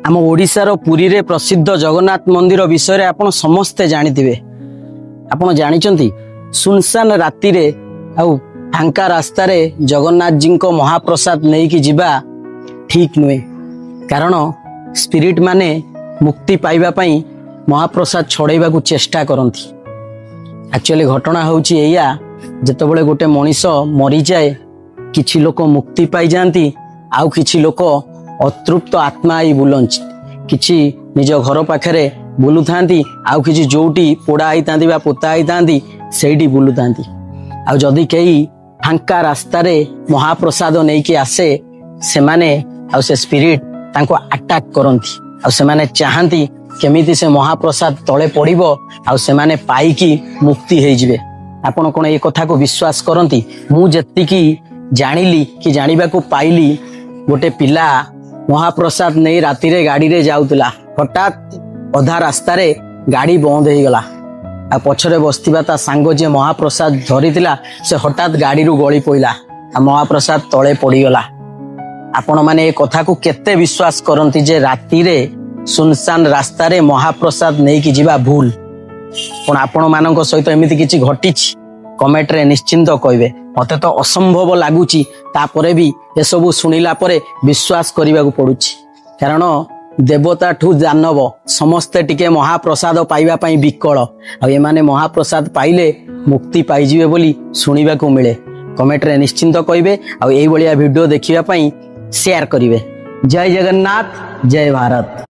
ଆମ ଓଡ଼ିଶାର ପୁରୀରେ ପ୍ରସିଦ୍ଧ ଜଗନ୍ନାଥ ମନ୍ଦିର ବିଷୟରେ ଆପଣ ସମସ୍ତେ ଜାଣିଥିବେ। ଆପଣ ଜାଣିଛନ୍ତି, ସୁନସାନ ରାତିରେ ଆଉ ଫାଙ୍କା ରାସ୍ତାରେ ଜଗନ୍ନାଥଜୀଙ୍କ ମହାପ୍ରସାଦ ନେଇକି ଯିବା ଠିକ୍ ନୁହେଁ, କାରଣ ସ୍ପିରିଟ୍ ମାନେ ମୁକ୍ତି ପାଇବା ପାଇଁ ମହାପ୍ରସାଦ ଛଡ଼େଇବାକୁ ଚେଷ୍ଟା କରନ୍ତି। ଆକ୍ଚୁଆଲି ଘଟଣା ହେଉଛି ଏଇଆ, ଯେତେବେଳେ ଗୋଟେ ମଣିଷ ମରିଯାଏ, କିଛି ଲୋକ ମୁକ୍ତି ପାଇଯାଆନ୍ତି ଆଉ କିଛି ଲୋକ ଅତୃପ୍ତ ଆତ୍ମା ହେଇ ବୁଲନ୍ତି। କିଛି ନିଜ ଘର ପାଖରେ ବୁଲୁଥାନ୍ତି ଆଉ କିଛି ଯୋଉଠି ପୋଡ଼ା ହେଇଥାନ୍ତି ବା ପୋତା ହେଇଥାନ୍ତି, ସେଇଠି ବୁଲୁଥାନ୍ତି। ଆଉ ଯଦି କେହି ଫାଙ୍କା ରାସ୍ତାରେ ମହାପ୍ରସାଦ ନେଇକି ଆସେ, ସେମାନେ ଆଉ ସେ ସ୍ପିରିଟ୍ ତାଙ୍କୁ ଆଟାକ୍ କରନ୍ତି ଆଉ ସେମାନେ ଚାହାନ୍ତି କେମିତି ସେ ମହାପ୍ରସାଦ ତଳେ ପଡ଼ିବ ଆଉ ସେମାନେ ପାଇକି ମୁକ୍ତି ହେଇଯିବେ। ଆପଣ କ'ଣ ଏ କଥାକୁ ବିଶ୍ୱାସ କରନ୍ତି? ମୁଁ ଯେତିକି ଜାଣିଲି କି ଜାଣିବାକୁ ପାଇଲି, ଗୋଟେ ପିଲା ମହାପ୍ରସାଦ ନେଇ ରାତିରେ ଗାଡ଼ିରେ ଯାଉଥିଲା। ହଠାତ୍ ଅଧା ରାସ୍ତାରେ ଗାଡ଼ି ବନ୍ଦ ହେଇଗଲା ଆଉ ପଛରେ ବସିଥିବା ତା ସାଙ୍ଗ ଯିଏ ମହାପ୍ରସାଦ ଧରିଥିଲା, ସେ ହଠାତ୍ ଗାଡ଼ିରୁ ଗଳି ପଇଲା ଆଉ ମହାପ୍ରସାଦ ତଳେ ପଡ଼ିଗଲା। ଆପଣମାନେ ଏ କଥାକୁ କେତେ ବିଶ୍ୱାସ କରନ୍ତି ଯେ ରାତିରେ ସୁନସାନ ରାସ୍ତାରେ ମହାପ୍ରସାଦ ନେଇକି ଯିବା ଭୁଲ? କ'ଣ ଆପଣମାନଙ୍କ ସହିତ ଏମିତି କିଛି ଘଟିଛି? କମେଣ୍ଟରେ ନିଶ୍ଚିନ୍ତ କହିବେ। ମତେ ତ ଅସମ୍ଭବ ଲାଗୁଛି, ତାପରେ ବି ଏସବୁ ଶୁଣିଲା ପରେ ବିଶ୍ୱାସ କରିବାକୁ ପଡୁଛି, କାରଣ ଦେବତାଠୁ ଦାନବ ସମସ୍ତେ ଟିକେ ମହାପ୍ରସାଦ ପାଇବା ପାଇଁ ବିକଳ ଆଉ ଏମାନେ ମହାପ୍ରସାଦ ପାଇଲେ ମୁକ୍ତି ପାଇଯିବେ ବୋଲି ଶୁଣିବାକୁ ମିଳେ। କମେଣ୍ଟରେ ନିଶ୍ଚିନ୍ତ କହିବେ ଆଉ ଏଇଭଳିଆ ଭିଡ଼ିଓ ଦେଖିବା ପାଇଁ ସେୟାର କରିବେ। ଜୟ ଜଗନ୍ନାଥ, ଜୟ ଭାରତ।